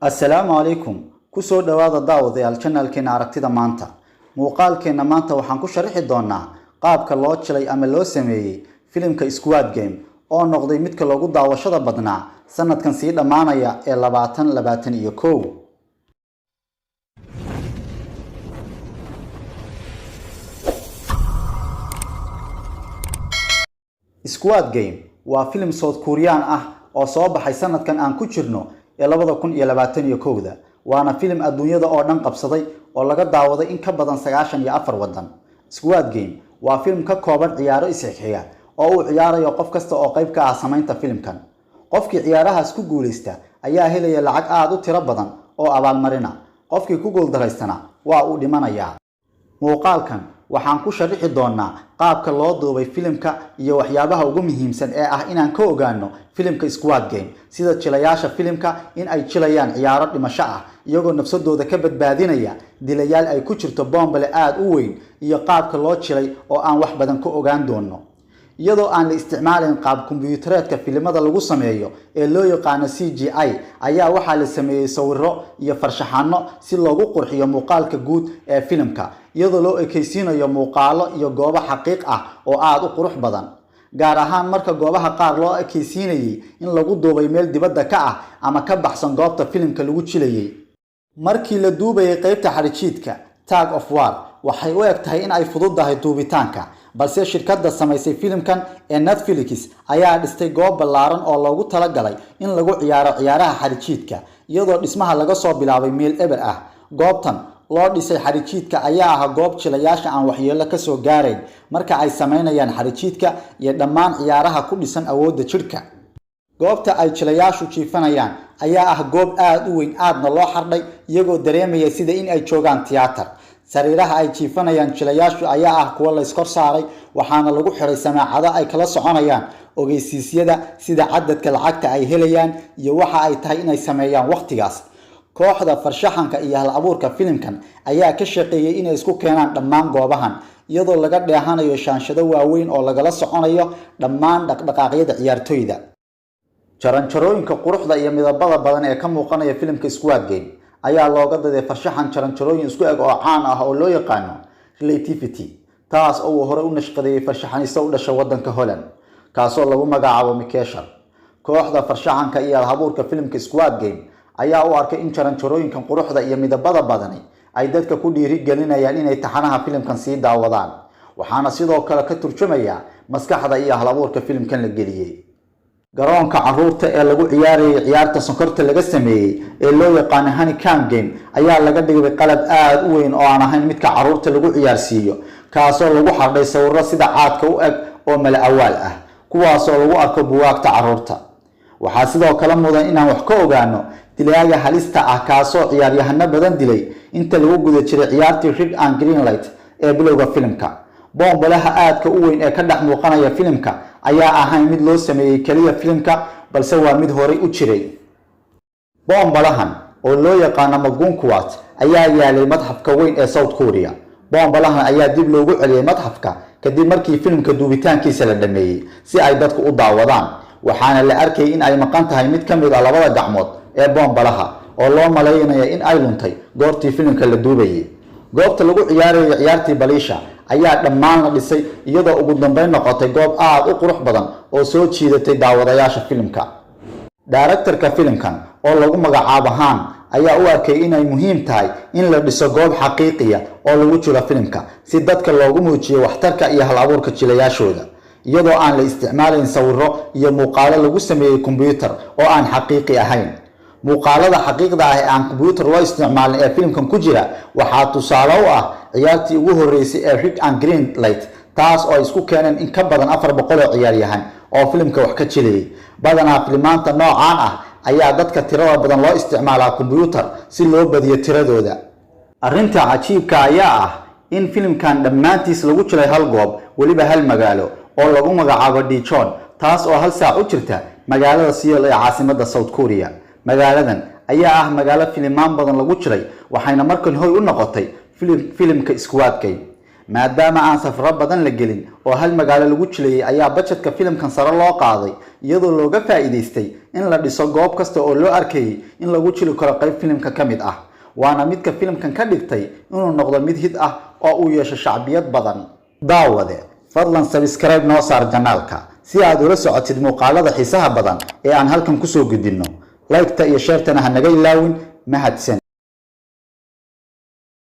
Assalaamu calaykum. Kusoo dhowaada, daawadayaal, channelkeena Aragtida Maanta. Muuqaalkeenna maanta waxaan ku sharixi doonaa qaabka loo jilay ama loo sameeyey filimka Squid Game, oo noqday midka loogu daawashada badnaa sanadkan sii dhammaanaya ee 2021. Squid Game waa filim South Korean ah oo soo baxay sanadkan aan ku jirno ee 2021-da, waana filim adduunyada oo dhan qabsaday oo laga daawaday in ka badan 94 waddan. Squid Game waa filim ka kooban ciyaaro isxigxiga oo uu ciyaarayo qof kasta oo qayb ka ah samaynta filimkan. Qofkii ciyaarahaas ku guuleysta ayaa helaya lacag aada u tiro badan oo abaalmarina, qofkii ku guuldaraystana waa uu dhimanayaa. Muuqaalkan waxaan ku sharixi doonaa qaabka loo duubay filimka iyo waxyaabaha ugu muhiimsan ee ah inaan ka ogaano filimka Squid Game, sida jilayaasha filimka in ay jilayaan ciyaaro dhimasho ah iyagoo nafsadooda ka badbaadinaya dilayaal ay ku jirto boombale aada u weyn, iyo qaabka loo jilay oo aan wax badan ka ogaan doono, iyadoo aan la isticmaalayn qaab kombiyuutareedka filimada lagu sameeyo ee loo yaqaano CGI. Ayaa waxaa la sameeyey sawiro iyo farshaxano si loogu qurxiyo muuqaalka guud ee filimka, iyadoo loo ekeysiinayo muuqaalo iyo goobo xaqiiq ah oo aada u qurux badan, gaar ahaan marka goobaha qaar loo ekeysiinayay in lagu duubay meel dibadda ka ah ama ka baxsan goobta filimka lagu jilayay. Markii la duubayay qeybta xarijiidka, tug of war, waxay u eg tahay in ay fududahay duubitaanka, balse shirkadda samaysay filimkan ee Netflix ayaa dhistay goob ballaaran oo loogu talagalay in lagu ciyaaro ciyaaraha xarijiidka, iyadoo dhismaha laga soo bilaabay meel eber ah. Goobtan loo dhisay xarijiidka ayaa ah goob jilayaasha aan waxyeello kasoo gaarayn marka ay samaynayaan xarijiidka iyo dhammaan ciyaaraha ku dhisan awoodda jidhka. Goobta ay jilayaashu jiifanayaan ayaa ah goob aada u weyn, aadna loo xardhay, iyagoo dareemaya sida in ay joogaan tiyaatar. Sariiraha ay jiifanayaan jilayaashu ayaa ah kuwo layskor saaray, waxaana lagu xiray samaacado ay kala soconayaan ogeysiisyada, sida cadadka lacagta ay helayaan iyo waxa ay tahay inay sameeyaan wakhtigaas. Kooxda farshaxanka iyo hal abuurka filimkan ayaa ka shaqeeyey inay isku keenaan dhammaan goobahan, iyadoo laga dheehanayo shaanshado waaweyn oo lagala soconayo dhammaan dhaqdhaqaaqyada ciyaartoyda. Jaranjarooyinka quruxda iyo midabada badan ee ka muuqanaya filimka Squid Game ayaa looga daday farshaxan jaranjarooyin isku eg oo caan ah oo loo yaqaano Relativity, taas oo uu horey u nashqadeeyey farshaxaniiste u dhashay waddanka Holland, kaasoo lagu magacaabo Mikeshar. Kooxda farshaxanka iyo hal-abuurka filimka Squid Game ayaa u arkay in jaranjarooyinkan quruxda iyo midabada badani ay dadka ku dhiiri gelinayaan inay taxanaha filimkan sii daawadaan, waxaana sidoo kale ka turjumaya maskaxda iyo hal-abuurka filimkan la geliyey. Garoonka caruurta ee lagu ciyaarayay ciyaarta sonkorta laga sameeyey ee loo yaqaano Honeycomb Game ayaa laga dhigay qalab aada u weyn oo aan ahayn midka caruurta lagu ciyaarsiiyo, kaasoo lagu xardhay sawiro sida caadka u eg oo mala awaal ah, kuwaasoo lagu arko buwaagta caruurta. Waxaa sidoo kale mudan inaan wax ka ogaano dilaaga halista ah, kaasoo ciyaaryahano badan dilay inta lagu guda jiray ciyaartii Red and Green Light ee bilowga filimka. Boombalaha aadka u weyn ee ka dhex muuqanaya filimka ayaa ahayn mid loo sameeyey keliya filimka, balse waa mid horay u jiray. Boombalahan oo loo yaqaano Mugunghwa ayaa yaalay madxafka weyn ee South Korea. Boombalahan ayaa dib loogu celiyey madxafka kadib markii filimka duubitaankiisa la dhameeyey, si ay dadku u daawadaan, waxaana la arkayay in ay maqan tahay mid ka mid ah labada gacmood ee boombalaha, oo loo malaynaya in ay luntay goortii filimka la duubayay. Goobta lagu ciyaarayay ciyaartii baliisha ayaa dhammaan la dhisay, iyadoo ugu dambeyn noqotay goob aada u qurux badan oo soo jiidatay daawadayaasha filimka. Directorka filimkan oo lagu magacaabo Han ayaa u arkay inay muhiim tahay in la dhiso goob xaqiiqiya oo lagu jiro filimka, si dadka loogu muujiyo waxtarka iyo hal abuurka jilayaashooda, iyadoo aan la isticmaalayn sawiro iyo muuqaalo lagu sameeyey kombyuutar oo aan xaqiiqi ahayn. Muuqaalada xaqiiqda ah ee aan kombyuutar loo isticmaalin ee filimkan ku jira waxaa tusaale u ah ciyaartii ugu horreysay ee Red and Green Light, taas oo ay isku keeneen in ka badan 400 oo ciyaaryahan oo filimka wax ka jilayay. Badanaa filimaanta noocaan ah ayaa dadka tirada badan loo isticmaalaa kombyuutar si loo badiyo tiradooda. Arrinta cajiibka ayaa ah in filimkan dhammaantiis lagu jilay hal goob, weliba hal magaalo oo lagu magacaabo Daejeon, taas oo hal saac u jirta magaalada Seoul ee caasimadda South Korea. Magaaladan ayaa ah magaalo filimaan badan lagu jiray, waxayna markan hoy u noqotay filimka Squid Game. Maadaama aan safro badan la gelin oo hal magaalo lagu jilayay, ayaa budgetka filimkan sare loo qaaday, iyadoo looga faa'iidaystay in la dhiso goob kasta oo loo arkayay in lagu jili karo qayb filimka ka mid ah. Waana midka filimkan ka dhigtay inuu noqdo mid hit ah oo uu yeesho shacbiyad badan. Daawade, fadlan subscribe noo saar channelka si aad ula socotid muuqaalada xiisaha badan ee aan halkan kusoo gudbinno. Like-ta iyo share-tana ha naga ilaawin. Mahadsan.